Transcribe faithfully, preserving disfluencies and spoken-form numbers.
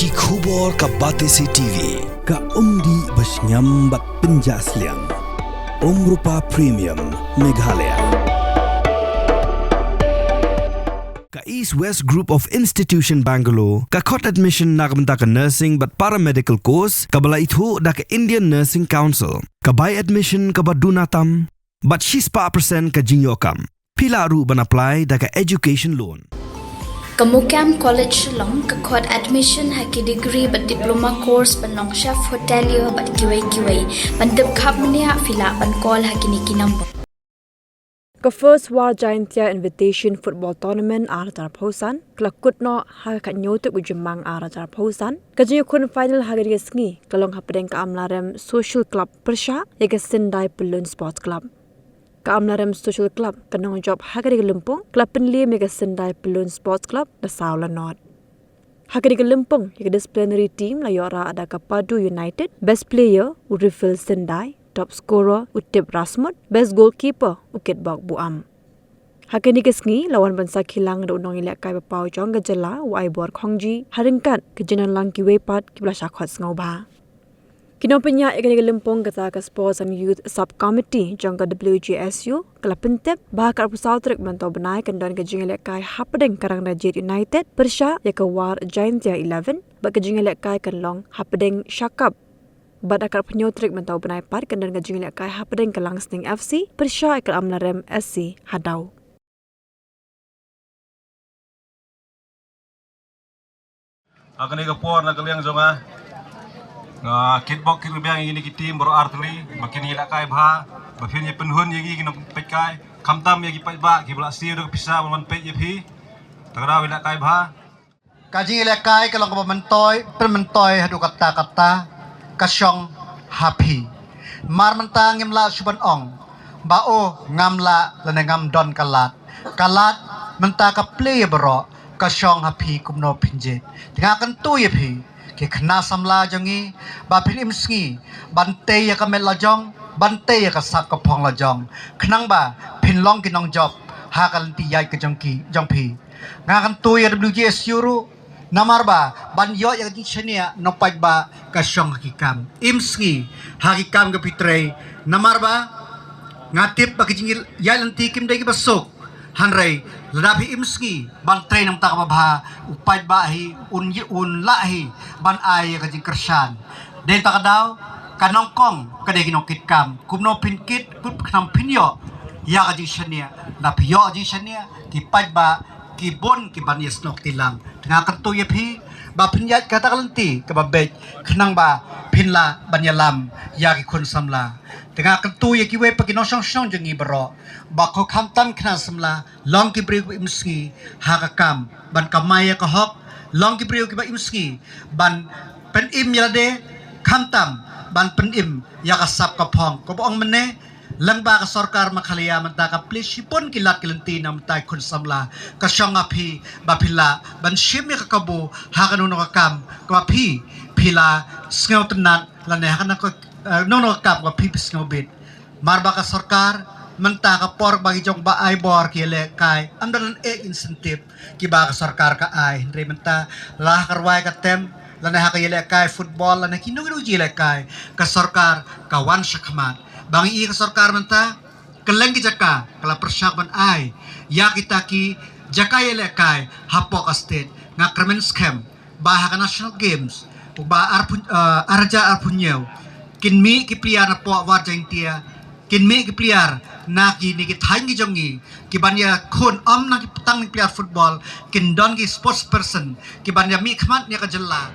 Ki khubor ka Batesi T V, ka umdih ba shngiam bad pynjah sliang. Umrupa Premium, Meghalaya. Ka East West Group of Institution Bangalore, ka khot admission na ka bynta ka nursing bad paramedical course, kaba la ithuh da ka Indian Nursing Council, ka bai admission kaba duna tam, bad shispah percent ka jingïoh kam. Phi lah ruh ban apply da ka education loan. Ka Mukam College Shillong ka khot admission ha ki degree bad diploma course ban long chef hotelier bad kiwei kiwei. Ban tip khapmniah phi lah ban call ha kine ki number. Ka First War Jaintia Invitation Football Tournament ar hajar arphew san ka la kut noh ha ka khathynñiew tarik u Jymmang ar hajar arphew san. Ka jingïakhun final ha kane ka sngi ka long hapdeng ka Amlarem Social Club pyrshah ïa ka Sindai Pyllun Sports Club. Ka Amlarem Social Club ka nongjop ha kane ka lympung ka la pynliem ïa ka Sindai Pyllun Sports Club da saw la nod. Ha kane ka lympung ïa ka disciplinary team la ïoh rah da ka Padu United, best player u Rifil Sindai, top scorer u Tip Rasmut, best goalkeeper u Kitbok Buam. Ha kane ka sngi la wan ban sakhi lang da u nongïalehkai ba paw jong ka jylla u Aibor Khongji, ha ryngkat ka jingdon lang kiwei pat kiba la shah khot sngewbha. Ki nongpynïaid ïa kane ka lympung kata ka Sports and Youth Sub Committee jong ka W J S U ka la pyntip ba ha ka arphew saw tarik mynta u bnai kan don ka jingïalehkai hapdeng ka Rangdajied United pyrshah ïa ka War Jaintia eleven, bad ka jingïalehkai kan long hapdeng Shakap. Bad ha ka arphew hynñiew tarik mynta u bnai pat kan don ka jingïalehkai hapdeng ka Langsning F C pyrshah ïa ka Amlarem S C ha Daw. Ha kane ka por na ka liang jong nga, nga kitbok kitrwiang ïa kine ki team baroh artylli ba kin ïalehkai bha, ba phin ïa pynhun ïa ngi ki nongpeitkai, khamtam ïa ki paidbah kiba la siew da ka pisa ban wan peit ïa phi. Ta ka daw ïalehkai bha. Ka jingïalehkai ka long kaba myntoi, pynmyntoi haduh katta katta, ka shong ha phi. Mar mynta ngim lah shuh ban ong ba o ngam lah lane ngam don ka lad. Ka lad mynta ka plie ïa baroh, ka shong ha phi kumno phin jied. Te nga kyntu ïa phi ki khynnah samla jong ngi ba phin im sngi ban tei ïa ka met la jong, ban tei ïa ka sap ka phong la jong, khnang ba phin long ki nongjop ha ka lynti ïaid ka jong ki, jong phi. Nga kyntu ïa W J S U ruh, namar ba ban ïoh ïa ka jingshaniah nongpaidbah ka shong ha ki kam. Im sngi ha ki kam ka phi trei, namar ba nga tip ba ki jingïaid lynti kim dei kiba suk. Hynrei lada phi im sngi ban trei na ka bynta kaba bha, u paidbah hi un ïa, un lah hi ban ai ïa ka jingkyrshan. Dei ta ka daw ka nyngkong ka dei ki nongkitkam, kumno phin kit, kumno phin ïoh ïa ka jingshaniah. Lada phi ïoh jingshaniah, ki paidbah ki bun ki ban ïasnoh kti lang. Te nga kyntu ïa phi ba phin ïaid kata ka lynti kaba beit, khnang ba phin lah ban ïalam ïa ki khun samla. Te nga kyntu ïa kiwei pat ki nongshong shnong jong ngi baroh ba ko khamtam khynnah samla, long ki briew kiba im sngi ha ka kam ban kamai ïa ka hok, long ki briew kiba im sngi ban pynim ïa lade, khamtam ban pynim ïa ka sap ka phong. Kaba ong mynne, lyngba ka sorkar Meghalaya mynta ka plie shibun ki lad ki lynti na ka bynta ki khun samla. Ka shong ha phi ba phi lah ban shim ïa ka kabu ha kano kano ka kam kaba phi, phi la sngewtynnat, lane ha kano kano ka, eh, kano kano ka kam kaba phi, phi sngewbit. Mar ba ka sorkar mynta ka por ba ki jong ba ai bor ki ïalehkai, ym don eh incentive kiba ka sorkar ka ai. Hynrei mynta la ha ka rwai ka tem, lane ha ka ïalehkai football, lane kino kino ki jingïalehkai, ka sorkar ka wan shakhmat. Ba ngi i ka sorkar mynta, kylleng ki jaka ka la pyrshah ban ai ïa kita ki jaka ïalehkai hapoh ka state. Nga kyrmen skhem ba ha ka National Games uba arphew, eh, ar hajar arphew hynñiew, kin mih ki player napoh War Jaintia, kin mih ki player na kine ki thaiñ ki jong ngi, ki ban ïakhun ym na ki tang ki player football, kin don ki sports person ki ban ïa mihkhmat na ka jylla.